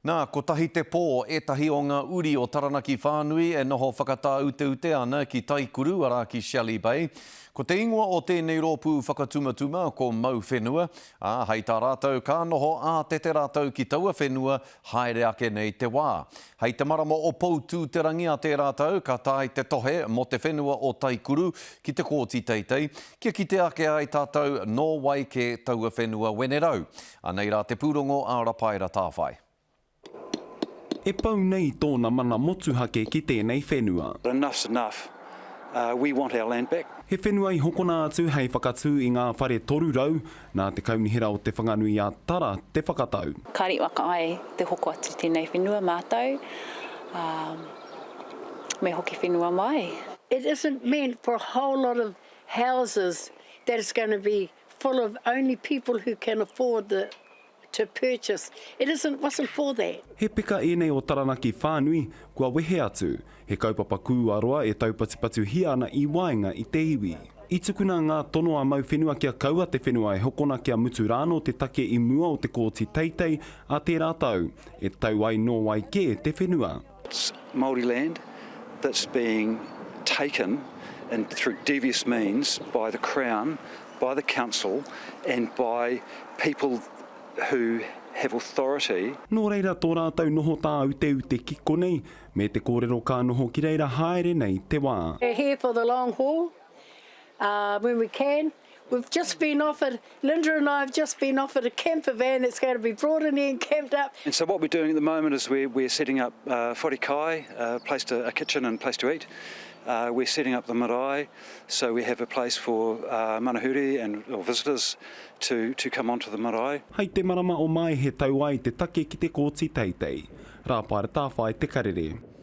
Nā, kotahi te pō, ētahi o ngā uri o Taranaki whānui e noho whakatāuteute ana ki Taikuru, arā ki Shelley Bay. Ko te ingoa o tēnei rōpū whakatumatuma ko Mau Whenua, ā, hei tā rātou ka noho ātete rātou ki taua whenua haere ake nei te wā. Hei te marama o Poutū-te-rangi a tērā tau ka tae te tohe mō te whenua o Taikuru ki te Kōti Teitei, kia kite ake ai tātou nō wai kē taua whenua wenerau. Anei rā te pūrongo a Rapaera Tāwhai. E pau nei tōna mana motuhake ki tēnei whenua. Enough's enough, we want our land back. He whenua i hokona atu hei whakatū i ngā whare 300, nā te Kaunihera o Te Whanganui-a-Tara te whakatau. Ka riwaka ai te hoko atu tēnei whenua mātou, ā, me hoki whenua mai. It isn't meant for a whole lot of houses that is going to be full of only people who can afford the to purchase. It isn't wasn't for that. He peka ēnei o Taranaki whānui, kua wehe atu. He kaupapa kūaroa e taupatupatuhia ana i waenga i te iwi. I tukuna ngā tono a Mauwhenua kia kaua te whenua e hokona kia mutu rānō te take i mua o te Kōti Teitei a tērā tau, e tau ai nō wai kē te whenua. It's Māori land that's being taken and through devious means by the Crown, by the Council and by people who have authority. Nō reira tō rātou noho tāuteute ki konei, me te kōrero ka noho ki reira haere nei te wā. We're here for the long haul when we can. We've just been offered, Linda and I have just been offered a camper van that's going to be brought in here and camped up. And so what we're doing at the moment is we're, we're setting up uh, whare kai, a place to, a kitchen and place to eat. Uh, we're setting up the marae, so we have a place for uh, manahuri and or visitors to, to come onto the marae. Hei te marama o Maehe tau ai te take ki te Kōti Teitei. Rāpaera Tāwhai Te Karere.